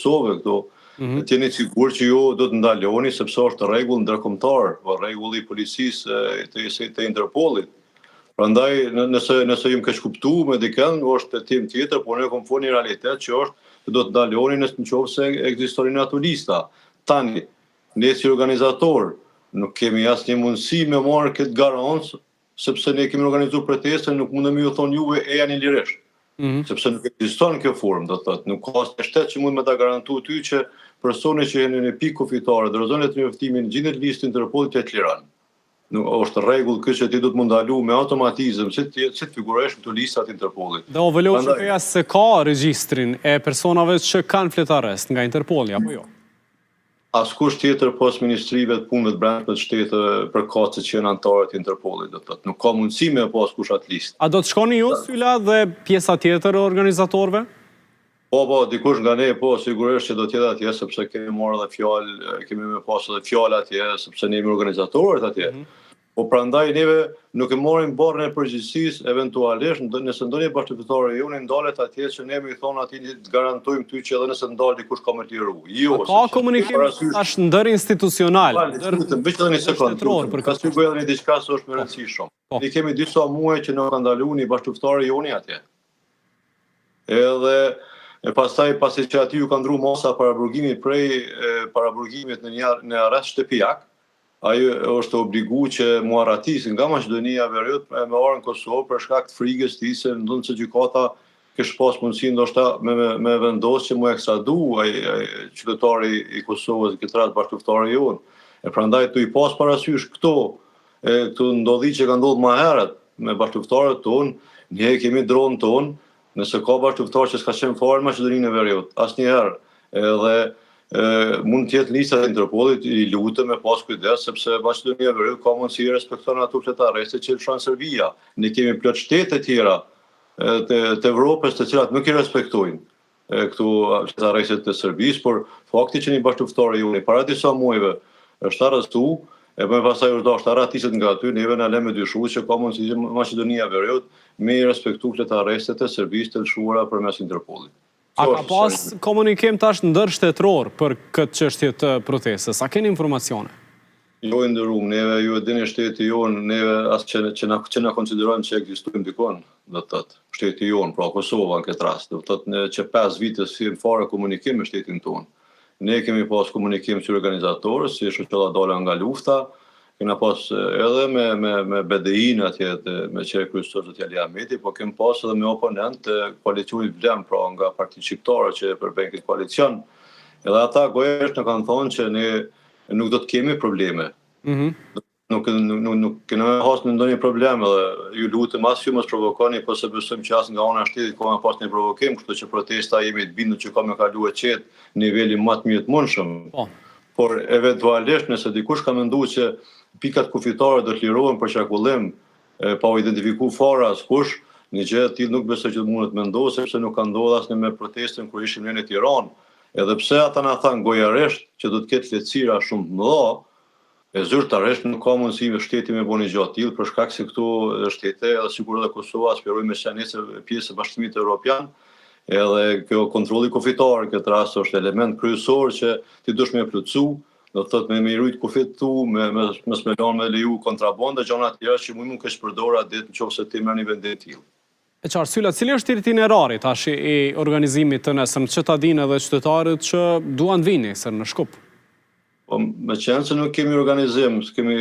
Kosovë këtu. Mm -hmm. Të jeni të sigurt që ju do të ndaloni sepse është rregull ndërkombëtar, po rregulli i policisë të, të, të Interpolit. Prandaj nëse nëse jemi keqkuptu me dikën, është temë tjetër, por ne kom fol një realitet që është që do të ndaloni nëse në qoftë se ekzistojnë në ato lista. Tani, ne si organizator nuk kemi asnjë mundësi me marrë këtë garancë sepse ne kemi organizuar protestën, nuk mundemi ju thonë juve ejani lirisht. Mm -hmm. Sepse nuk ekziston kjo formë, do të thotë, nuk ka asnjë shtet që mund me ta garantu ty që personi që jeni në pikë kufitare, dorëzon letërnjoftimin, gjendet në listë Interpolit të liron. Nuk është rregull ky që ti do të mund ndalu me automatizëm si të si të figurosh në listat e Interpolit. Dhe OVL-UÇK-ja s'e ka regjistrin e personave që kanë fletarrest nga Interpoli apo jo? Askush tjetër pos Ministrive të Punëve të Brendshme të shteteve përkatëse që janë anëtarë të Interpolit, do të thotë, nuk ka mundësi me e pas kush atë listë. A do të shkoni ju, Syla, dhe pjesa tjetër e organizatorëve? Po, po, dikush nga ne, po, sigurisht që do të jetë atje, sepse kemi marrë edhe fjalë, kemi me pas edhe fjalë atje, sepse ne jemi organizatorët atje. Mm -hmm. Po prandaj neve nuk e marrim barrën e përgjegjësisë eventualisht nëse ndonjë bashkëluftëtar i joni ndalet atje që ne me i thonë atij të garantojmë ty që edhe nëse ndal dikush ka me të liru. Jo, A ka komunikim tash ndërinstitucional, ndër veç edhe një sekondë, për këtë sigurt edhe një diçka se është me po. rëndësi shumë. Po. Ne kemi disa muaj që na ka ndalu një bashkëluftëtar i joni atje. Edhe e pastaj pasi që aty ju ka ndru masa paraburgimit prej paraburgimit në një në arrest shtëpiak, Ai është obligu që mu arratis nga Maqedonia e Veriut e me ardhë në Kosovë për shkak të frigës tij se ndonëse gjykata kish pas mundësi ndoshta me me, me vendos që mu ekstradu ai, ai qytetari i Kosovës në këtë rast bashkëluftëtari jonë. E prandaj tu i pas parasysh këto e këto ndodhi që kanë ndodhur më herët me bashkëluftëtarët tonë, ne kemi dronë tonë, Nëse ka bashkëluftëtar që s'ka qenë fare në Maqedoninë e Veriut, asnjëherë, edhe e, mund të jetë lista e Interpolit, i lutem me pas kujdes sepse Maqedonia e Veriut ka mundësi i respekton ato fletarreste që lëshon Serbia. Ne kemi plot shtete tjera të, të Evropës të cilat nuk i respektojnë këto fletarrestet të Serbisë, por fakti që një bashkëluftëtar i joni para disa muajve është arrestu, e më pastaj është dashur të arratiset nga aty, neve na lë me dyshu që ka mundësi që Maqedonia e Veriut me i respektu fletarrestet e Serbisë të lëshuara përmes Interpolit. A ka pas komunikim tash ndërshtetëror për këtë çështje të protestës? A keni informacione? Jo i nderum, neve ju e dini shteti jonë, neve as që, që na që na konsiderojmë që ekzistojmë dikun, do të thotë, shteti jonë, pra Kosova në këtë rast, do të thotë ne që 5 vite s'kemi fare komunikim me shtetin tonë. Ne kemi pas komunikim si organizatorë, si shoqata Dala nga lufta, kena pas edhe me me me BDI-n atje të, me që e kryeson zoti Ali Ahmeti, po kemi pas edhe me oponent të koalicionit Vlen, pra nga partitë shqiptare që e përbëjnë këtë koalicion. Edhe ata gojarisht na kanë thonë që ne nuk do të kemi probleme. Mm -hmm. Nuk nuk nuk, nuk kena me has në ndonjë problem edhe ju lutem as ju mos provokoni, po s'e besojmë që as nga ana e shtetit ka me pas një provokim, kështu që protesta jemi të bindur që ka me kalu e qetë nivelin më të mirë të mundshëm. Po. Por eventualisht nëse dikush ka menduar që pikat kufitare do të lirohen për qarkullim e, pa u identifiku fare askush, një gjë e tillë nuk besoj që mundet me ndodhë sepse nuk ka ndodhur as në me protestën kur ishim ne në Tiranë. Edhe pse ata na thanë gojarisht që do të ketë lehtësira shumë të mëdha, e zyrtarisht nuk ka mundësi me shteti me bo një gjë të tillë për shkak se këto shtete edhe sikur edhe Kosova aspirojnë me qenë pjesë e Bashkimit Evropian, edhe kjo kontrolli kufitar në këtë rast është element kryesor që ti dush me plotësu, do të thotë me me rujt kufit tu, me me mos me lanë me leju kontrabandë dhe gjëra të tjera që mund mu keqpërdor atë ditë nëse ti merr një vendim të tillë. E qartë, Syla, cili është itinerari tash i organizimit të nesërm, që ta dinë edhe qytetarët që duan të vinë nesër në Shkup? Po, me qenë se nuk kemi organizim, s'kemi.